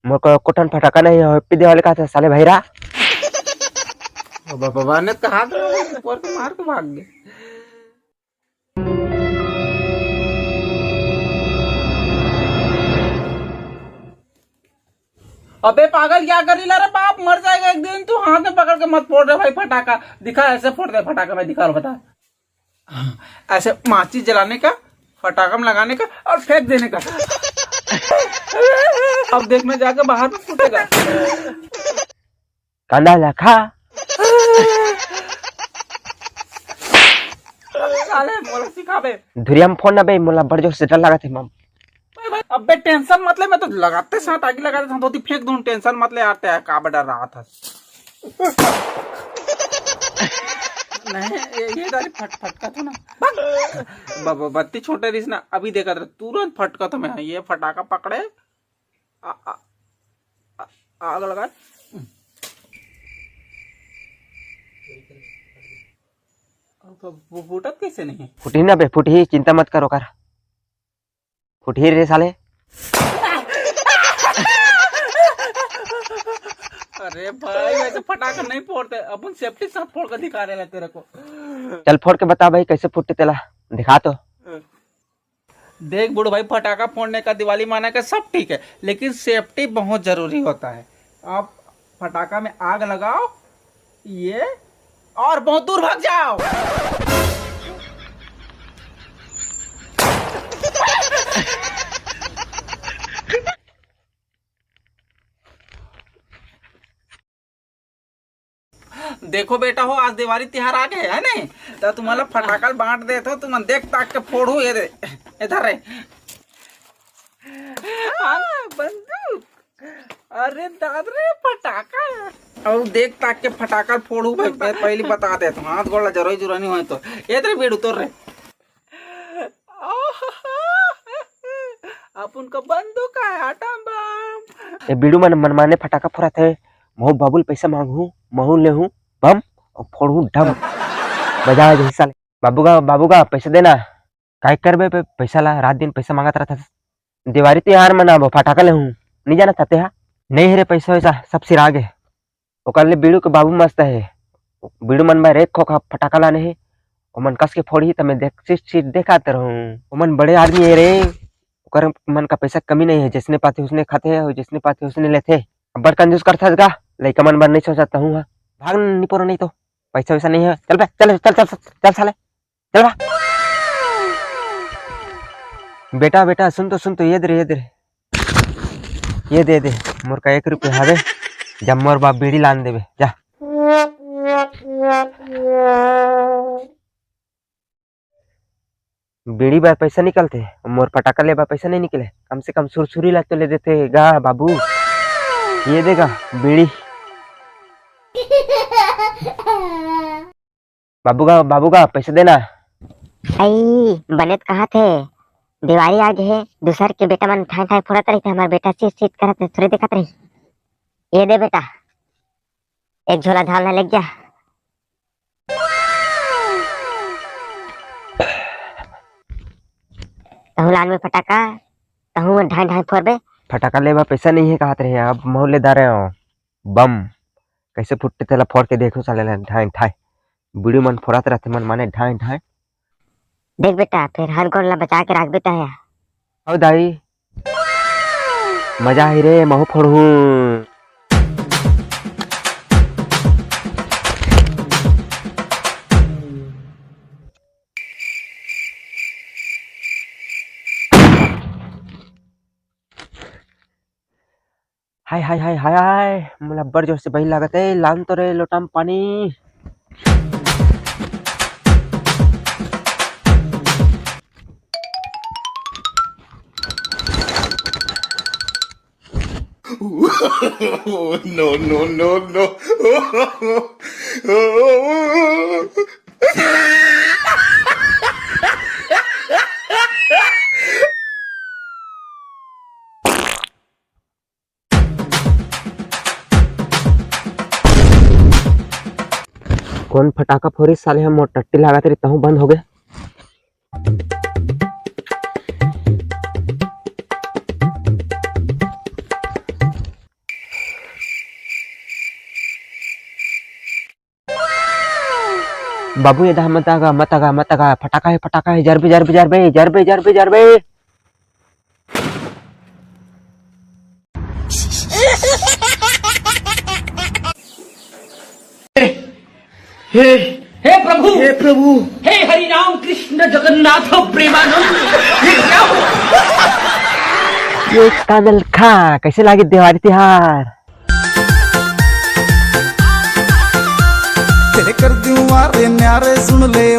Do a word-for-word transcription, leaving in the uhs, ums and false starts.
मोर को कोठन फटाका नहीं हो, Happy Diwali कहा था साले भैरा। बाबा, बाबा ने कहा था, ऊपर के मार के भाग गए। अबे पागल, क्या कर रही ला रे बाप, मर जाएगा एक दिन तू। हाथ में पकड़ के मत फोड़ रे भाई फटाका। दिखा, ऐसे फोड़ दे फटाका, मैं दिखा रहा हूँ, बता। हाँ, ऐसे माचिस जलाने का, फटाका में लगाने का और फेंक देने का। अब देखना जाके बाहर में फूटेगा। कांदा ला खा। साले मोला सिखाबे। धुरिया में फोड़ ना बे, मोला बड़ जोर से डर लागत हे मम। अबे tension मत ले, मैं तो लगाते साथ आगी लगा देता हूँ, धोती फेंक दूँ, tension मत ले यार, ते का बड़ा राहत है। नहीं, ये, ये डाली फट, फटका था ना। बक। ब-, ब-, बत्ती छोटे रहीस ना, अभी देखा था, तुरंत फटका था मैं, ये फटाका पकड़े, आ, आ, आ, आग लगा। अब वो फूटत कैसे नहीं? फूटही ना बे, फूटही, चिंता मत करो कर। फुटही रे साले। अरे भाई, वैसे फटाका नहीं फोड़ते, अपन safety के साथ फोड़ के दिखा रहे हैं तेरे को। चल फोड़ के बता भाई, कैसे फुटते तेला दिखा तो। देख बूढ़ भाई, फटाका फोड़ने का, दिवाली मनाने का सब ठीक है, लेकिन safety बहुत जरूरी होता है। आप फटाका में आग लगाओ, ये, और बहुत दूर भाग जाओ। देखो बेटा हो, आज देवारी तिहार आ गए है नहीं, तो तुम्हारा फटाका बांट देत हो, तुमन देख ताक के फोड़ू, ये दे, इधर रे। हाँ, बंदूक। अरे दाद रे, फटाका। अउ देख ताक के फटाका फोड़ू भाई, मैं पहली बता देत हूँ, हाथ गोड़ ला जरई जुरई नहीं होय तो। ए तेरे बेड़ू तोर रे। अपन का बंदूक है, atom bomb। ए बीड़ू मन मनमाने फटाका फोड़त हे, महू बाबू ले पैसा मांगहूँ, महू लेहूँ बम अउ फोड़हूँ ढम। मजा आ जाही साले। बाबू गा, बाबू गा, पैसा देना। काय करबे बे पैसा ला, रात दिन पैसा मांगत रहत हस। देवारी तिहार मनाबो, फटाका लेहूं, नहीं जानत हस तेहा? नहीं हे रे पैसा वैसा, सब सिरा गे। ओकर ले बीड़ू के बाबू मस्त हे, बीड़ू मन बर एक खोखा फटाका लाने हे, ओमन कस के फोड़ही त मैं देख, सीट सीट देखात रहूं। ओमन बड़े आदमी हे रे, ओकर मन का पैसा कमी नहीं हे, जैसने पाथे उसने खाथे अउ जैसने पाथे उसने लेथे। अब्बड़ कंजूस करथस गा, लइका मन बर नहीं सोचत तहूं हा। भाग न निपोरो नहीं तो, पैसा वैसा नहीं हे, चल बे, चल, चल, चल, चल, चल साले। चल बा। बेटा, बेटा, सुन तो, सुन तो, ये दे रे, ये दे रे। ये दे दे, मोर का एक रुपया हवे, जा मोर बर बीड़ी लान देबे, जा। बीड़ी बर पैसा निकलथे, मोर फटाका ले बर पैसा नहीं निकले, कम से कम सुरसुरी ला तो ले देते गा बाबू। ये दे गा बीड़ी। बाबू गा, बाबू गा, पैसा देना। अई, बने त कहा थे, देवारी आ गे हे, दूसर के बेटा मन ठाई ठाई फोड़त रहिथे, हमर बेटा चीट चीट करत हे, थोड़े देखत रही। ये दे बेटा, एक झोला धान ला लेके जा। तहूं लान में फटाका, तहूं में ढाई ढाई फोड़बे। फटाका लेबा पैसा नहीं हे कहत रहे, अब महू ले दारे हो। बम कैसे फुटते तेला फोड़ के देखो साले ला, ढाई ढाई। बीड़ी मन फोड़त रहते मन माने ढाई ढाई। देख बेटा, फिर हाथ गोड़ ला बचा के रखबे तहे। हव दाई, मजा ही रे, महू फोड़हूं। हाय, हाय, हाय, हाय, हाय, मोला अब्बड़ जोर से बही लागत हे, लान तो रे लोटा म पानी। No, no, no, no। कौन फटाका फोरिस साले ह, मोर टट्टी लागत रही, तहूं बंद हो गए। बाबू, ये दहा मत आगा, मत आगा, मत आगा, फटाका हे, फटाका हे, जरबे, जरबे, जरबे, जरबे, जरबे, जरबे। हे, हे प्रभु, हे प्रभु। हे हरि राम कृष्ण जगन्नाथ प्रेमानंद, ये क्या हो? ये कांदा ल खा, कैसे लागे देवारी तिहार? तेरे कर दूं वारे न्यारे, सुन ले।